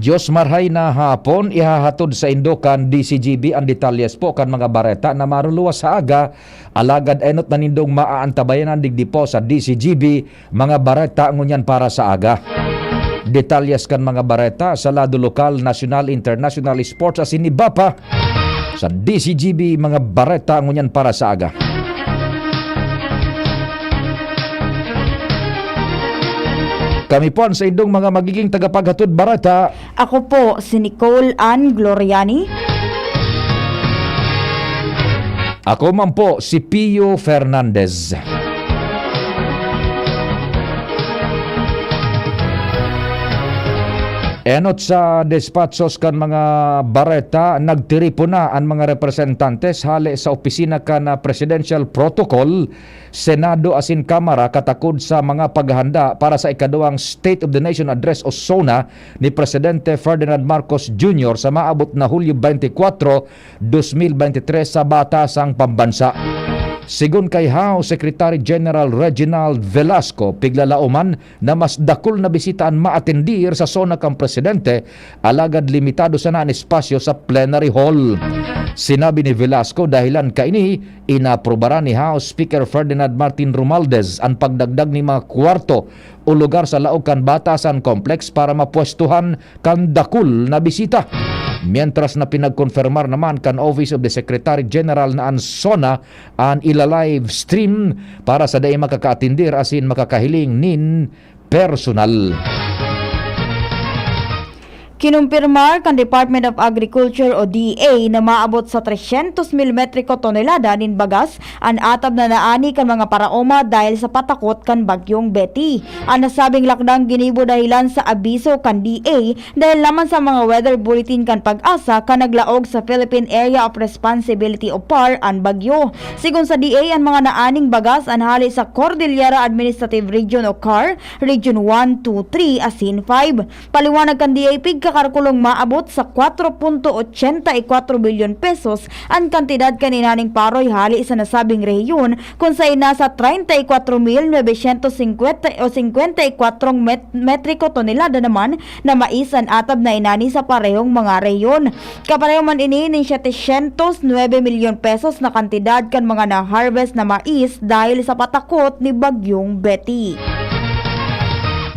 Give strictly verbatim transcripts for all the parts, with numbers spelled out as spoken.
Diyos marhay na hapon, ihahatod sa indo kan D C G B an detalyes po kan mga bareta na maruluwas sa aga. Alagad enot na nindong maaantabayanan digdi po sa D C G B, mga bareta ngunyan para sa aga. Detalyes kan mga bareta sa lado lokal, nasyonal, international, sports asin iba pa sa D C G B, mga bareta ngunyan para sa aga. Kami po an saindong mga magiging tagapaghatod bareta. Ako po si Nicole Ann Gloriani. Ako man po si Pio Fernandez. Enot sa despatsos kan mga bareta, nagtiripon na an mga representantes hale sa opisina kan, ah, Presidential Protocol, Senado asin Kamara katakod sa mga paghahanda para sa ikaduwang State of the Nation Address o SONA ni Presidente Ferdinand Marcos Junior sa maabot na Hulyo twenty-four, dos mil bente tres sa batasang pambansa. Sigon kay House Secretary General Reginald Velasco, piglalaoman na mas dakul na bisita an maatendir sa SONA kan presidente, alagad limitado sana an espasyo sa plenary hall. Sinabi ni Velasco, dahilan kaini, inaprubaran ni House Speaker Ferdinand Martin Romualdez an pagdagdag nin mga kwarto o lugar sa laog kan Batasan Complex para mapwestuhan kan dakul na bisita. Mientras na pinagkonfirmar naman kan Office of the Secretary General na an SONA an ila-live stream para sa dai makakaatendir asin makakahiling nin personal. Kinumpirmar kan Department of Agriculture o D E A na maabot sa tresyentos mil metriko tonelada nin bagas an atab na naani kan mga paraoma dahil sa patakot kan Bagyong Betty. An nasabing lakdang ginibo dahilan sa abiso kan D A dahil lamang sa mga weather bulletin kan PAGASA kan naglaog sa Philippine Area of Responsibility o PAR an bagyo. Sigon sa D A, an mga naaning bagas an hale sa Cordillera Administrative Region o CAR, Region one, two, three asin five. Paliwanag kan D A, pigkakalkulong maabot sa kwatro punto ochenta y kwatro bilyon pesos an kantidad kan inaning paroy hale sa nasabing rehiyon, kun saen nasa treinta y cuatro mil novecientos cincuenta o cincuenta y cuatro met-, metriko tonelada naman na mais an atab na inani sa parehong mga rehiyon. Kapareho man ini nin setecientos nuebe milyon pesos na kantidad kan mga na-harvest na mais dahil sa patakot ni Bagyong Betty.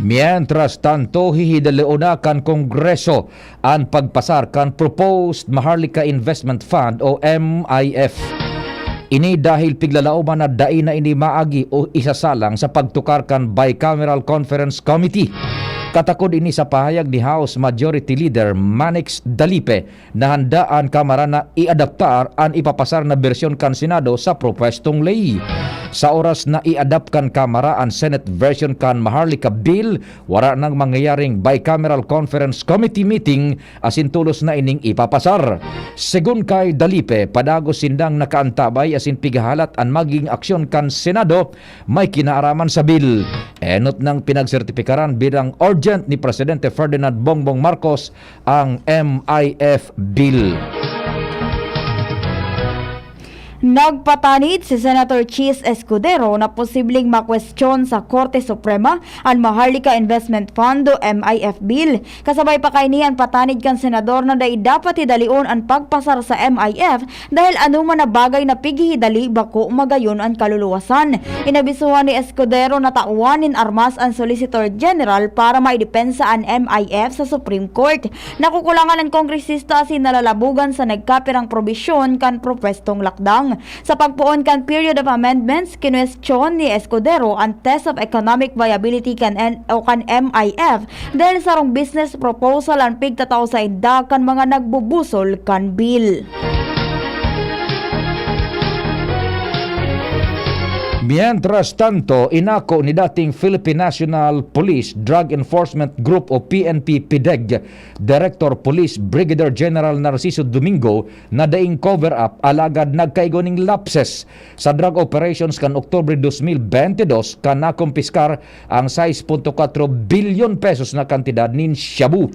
Mientras tanto, hihidaloon na kan Kongreso an pagpasar kan proposed Maharlika Investment Fund o M I F. Ini dahil piglalaoman na dai na ini maagi o isasalang sa pagtukar kan Bicameral Conference Committee. Katakod ini sa pahayag ni House Majority Leader Manix Dalipe na handa an Kamara na iadaptar an ipapasar na bersyon kan Senado sa propwestong ley. Sa oras na i-adapt kan Kamara an Senate version kan Maharlika Bill, wara nang mangyayaring Bicameral Conference Committee meeting asin tolos na ining ipapasar. Segun kay Dalipe, padagos sindang nakaantabay asin pighahalat an magiging aksyon kan Senado may kinaaraman sa bill. Enot nang pinagsertipikaran bilang urgent ni Presidente Ferdinand Bongbong Marcos ang M I F Bill. Nagpatanid si Senator Chiz Escudero na posibleng makwestiyon sa Korte Suprema an Maharlika Investment Fund o M I F Bill. Kasabay pa kaini an patanid kan senador na dai dapat hidalion an pagpasar sa M I F dahil anoman na bagay na pighihidali bako magayon an kaluluwasan. Inabisuhan ni Escudero na tawan nin armas an Solicitor General para maidepensa an M I F sa Supreme Court. Nakukulangan an kongresista asin nalalabugan sa nagkapirang probisyon kan propwestong lakdang. Sa pagpoon kan period of amendments, kinwestiyon ni Escudero an test of economic viability kan N-, o kan M I F dahil sarong business proposal an pigtatao sainda kan mga nagbubusol kan bill. Mientras tanto, inako ni dating Philippine National Police Drug Enforcement Group o P N P PDEG Director Police Brigadier General Narciso Domingo na daing cover-up alagad nagkaigwa ning lapses sa drug operations kan Oktubre dos mil bente dos kan nakumpiskar ang sais punto kwatro bilyon pesos na kantidad nin shabu.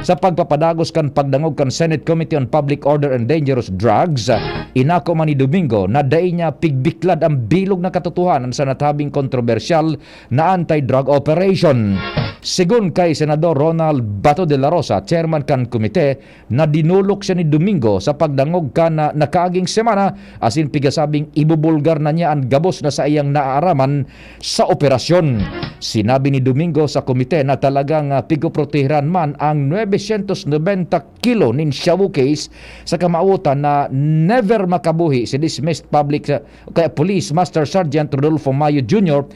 Sa pagpapadagos kan pagdangog kan Senate Committee on Public Order and Dangerous Drugs, inako man ni Domingo na dai niya pigbiklad ang bilog na katotohanan sa natabing kontrobersyal na anti-drug operation. Sigon kay Senador Ronald Bato de la Rosa, chairman kan komite, na dinulok siya ni Domingo sa pagdangog kan, ah, nakaaging semana, asin pigasabing ibubulgar na niya an gabos na saiyang naaaraman sa operasyon. Sinabi ni Domingo sa komite na talagang, ah, pigpoprotehiran man ang nuebe syentos nobenta kilo nin shabu case sa kamawotan na never makabuhi si dismissed public, ah, kay Police Master Sergeant Rodolfo Mayo Junior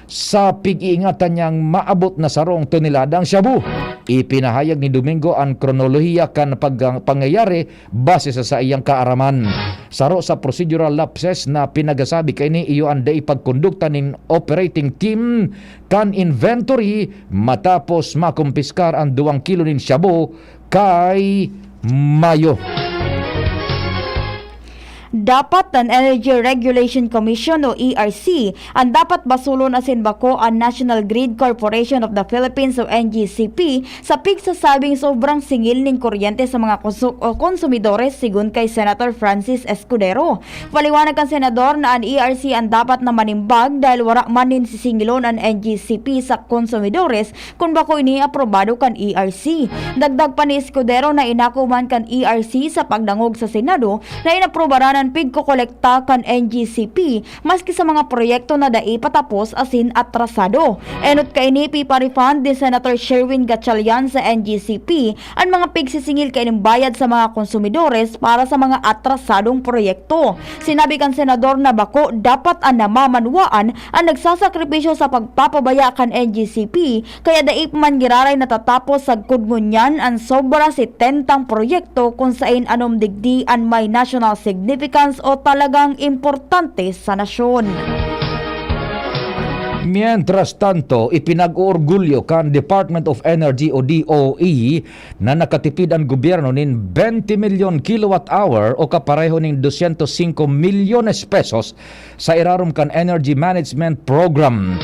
sa pig-iingatan niyang maabot na sarong toneladang shabu. Ipinahayag ni Domingo an kronolohiya kan pag-, pangyayari base sa saiyang kaaraman. Saro sa procedural lapses na pinagasabi kaini iyo an dai pagkondukta nin operating team kan inventory matapos makumpiskar an duwang kilo nin shabu kay Mayo. Dapat an Energy Regulation Commission o E R C an dapat basulon asin bako an National Grid Corporation of the Philippines o N G C P sa pigsasabing sobrang singil nin kuryente sa mga konsu- o konsumidores, sigon kay Senator Francis Escudero. Paliwanag kan senador na an E R C an dapat na manimbag dahil wara man nin sisingilon an N G C P sa konsumidores kun bako ini aprobado kan E R C. Dagdag pa ni Escudero na inako man kan E R C sa pagdangog sa Senado na inaprobaran an pigkokolekta kan N G C P maski sa mga proyekto na dai pa tapos asin atrasado. Enot kaini, pipa-refund ni Senator Sherwin Gatchalian sa N G C P an mga pigsisingil kaining bayad sa mga konsumidores para sa mga atrasadong proyekto. Sinabi kan senador na bako dapat an namamanwaan an nagsasakripisyo sa pagpapabaya kan N G C P, kaya dai pa man giraray natatapos sagkod ngunyan an sobra setentang proyekto kun sain anom digdi an may national significance o talagang importante sa nasyon. Mientras tanto, ipinag-oorgulyo kan Department of Energy o D O E na nakatipid an gobyerno nin twenty milyon kilowatt hour o kapareho nin dosyentos singko milyones pesos sa irarom kan Energy Management Program.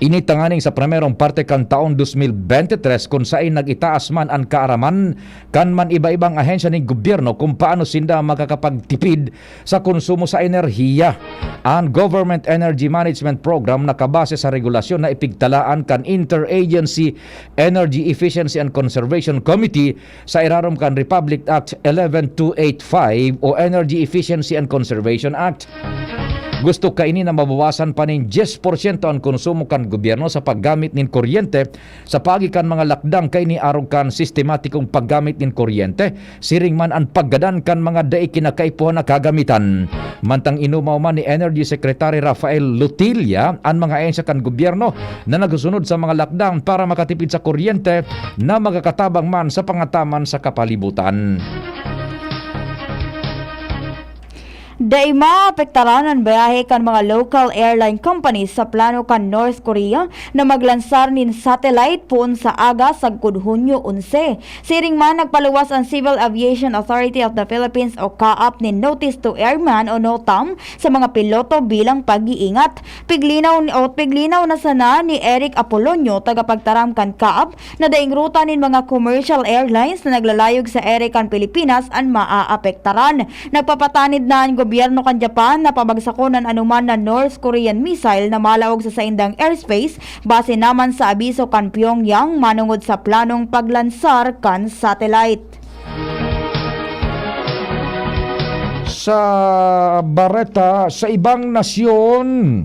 Ini tanganing sa primerong parte kan taong dos mil bente tres, kun sain nag-itaas man an kaaraman kan man iba-ibang ahensya nin gobyerno kun paano sinda makakapagtipid sa konsumo sa enerhiya. An Government Energy Management Program nakabase sa regulasyon na ipigtalaan kan Interagency Energy Efficiency and Conservation Committee sa irarom kan Republic Act eleven two eight five o Energy Efficiency and Conservation Act. Gusto kaini na mabawasan pa nin dyes porsyento an konsumo kan gobyerno sa paggamit nin kuryente sa paagi kan mga lakdang kaini arog kan sistematikong paggamit nin kuryente, siring man an paggadan kan mga dai kinakaipuhan na kagamitan. Mantang inumaw man ni Energy Secretary Rafael Lotilla an mga ahensya kan gobyerno na nagsusunod sa mga lakdang para makatipid sa kuryente na magkakatabang man sa pangataman sa kapalibutan. Dai maapektaran an biyahe kan mga local airline companies sa plano kan North Korea na maglansar nin satellite poon sa aga sagkod Hunyo onse. Siring man, nagpaluwas an Civil Aviation Authority of the Philippines o CAAP nin notice to airman o NOTAM sa mga piloto bilang pag-iingat. Piglinaw ni, o piglinaw na sana ni Eric Apolonio, tagapagtaram kan CAAP, na daing ruta nin mga commercial airlines na naglalayog sa ere kan Pilipinas an maaapektaran. Nagpapatanid na an gobyerno kan Japan na pabagsakon an anoman na North Korean missile na malaog sa saindang airspace, base naman sa abiso kan Pyongyang manongod sa planong paglansar kan satellite. Sa bareta, sa ibang nasyon,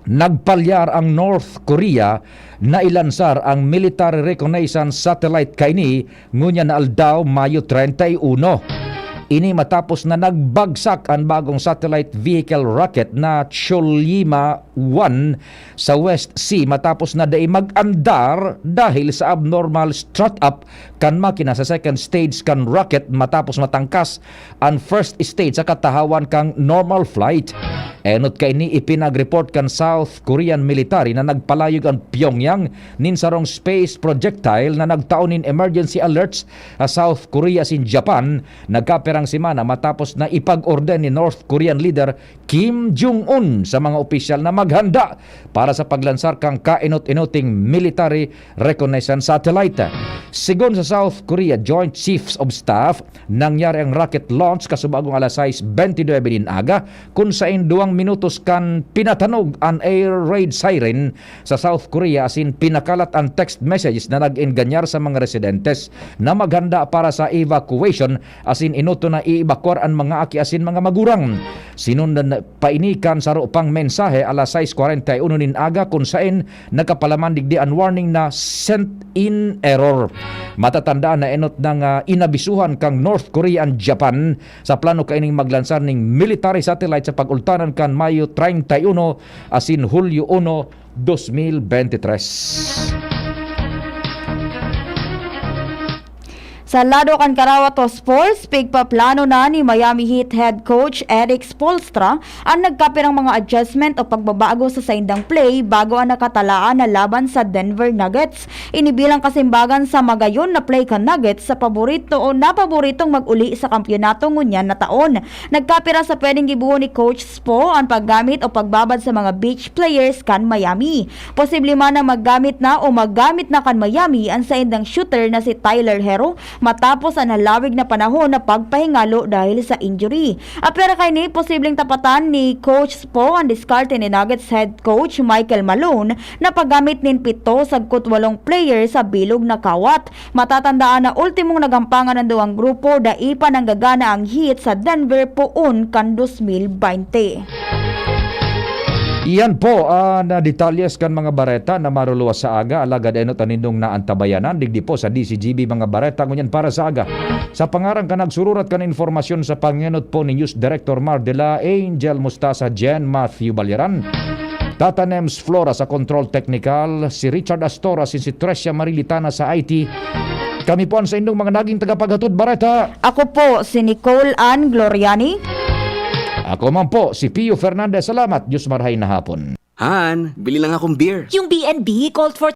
nagpalyar ang North Korea na ilansar ang military reconnaissance satellite kaini ngunyan na aldaw, Mayo treinta y uno. Ini matapos na nagbagsak an bagong satellite vehicle rocket na Cholima one sa West Sea matapos na dai mag-andar dahil sa abnormal strut-up kan makina sa second stage kan rocket matapos matangkas an first stage sa katahawan kan normal flight. Enot kaini, ipinag-report kan South Korean military na nagpalayog an Pyongyang nin sarong space projectile na nagtao nin emergency alerts sa South Korea asin Japan, nagkapirang semana matapos na ipag-orden ni North Korean leader Kim Jong-un sa mga opisyal na maghanda para sa paglansar kan kainot-inoting military reconnaissance satellite. Sigon sa South Korea Joint Chiefs of Staff, nangyari ang rocket launch kasubagong alas sais bente nuebe nin aga, kun sain duwang minutos kan pinatanog an air raid siren sa South Korea asin pinakalat an text message na nag-enganyar sa mga residentes na maghanda para sa evacuation asin inoto na i-ebakwar an mga aki asin mga magurang. Sinundan pa ini kan saro pang mensahe alas sais kwarenta y uno nin aga kun saen nakapalaman digdi an warning na sent in error. Matatandaan na enot nang ah, inabisuhan kang North Korea an Japan sa plano kaining maglansar ning military satellite sa pag-ultanan kan Mayo treinta y uno asin Hulyo uno, dos mil bente tres. Sa lado kan Karawat o Sports, pigpaplano na ni Miami Heat head coach Erik Spoelstra an nagkapirang mga adjustment o pagbabago sa saindang play bago ang nakatalaan na laban sa Denver Nuggets. Ini bilang kasimbagan sa magayon na play kan Nuggets sa paborito o napaboritong mag-uli sa kampyonato ngunyan na taon. Nagkapira sa pwedeng gibohon ni Coach Spo an paggamit o pagbabad sa mga bench players kan Miami. Posible man na maggamit na o magamit na kan Miami an saindang shooter na si Tyler Herro matapos an halawig na panahon na pagpahingalo dahil sa injury. Apwera kaini, posibleng tapatan ni Coach Spo an diskarte ni Nuggets head coach Michael Malone na paggamit nin pito sagkod walong player sa bilog na kawat. Matatandaan na ultimong nagampangan an duwang grupo, dai pa nanggagana ang Heat sa Denver poon kan dos mil baynte. Iyan po ang ah, detalyes kan mga bareta na maruluwas sa aga, alagad enot an nindong naantabayanan digdi po sa D C G B mga bareta ngunyan para sa aga. Sa pangaran kan nagsururat kan informasyon sa pangenot po ni News Director Mar de la Angel Mustasa, Jen Matthew Balyaran, Tata Nems Flora sa Control Technical, si Richard Astor asin si Trecia Marilitana sa I T. Kami po ang sa indong mga naging tagapaghatod bareta. Ako po si Nicole Ann Gloriani. Ako man po si Pio Fernandez. Salamat. Diyos marhay na hapon. Han, bili lang akong beer. Yung B N B called for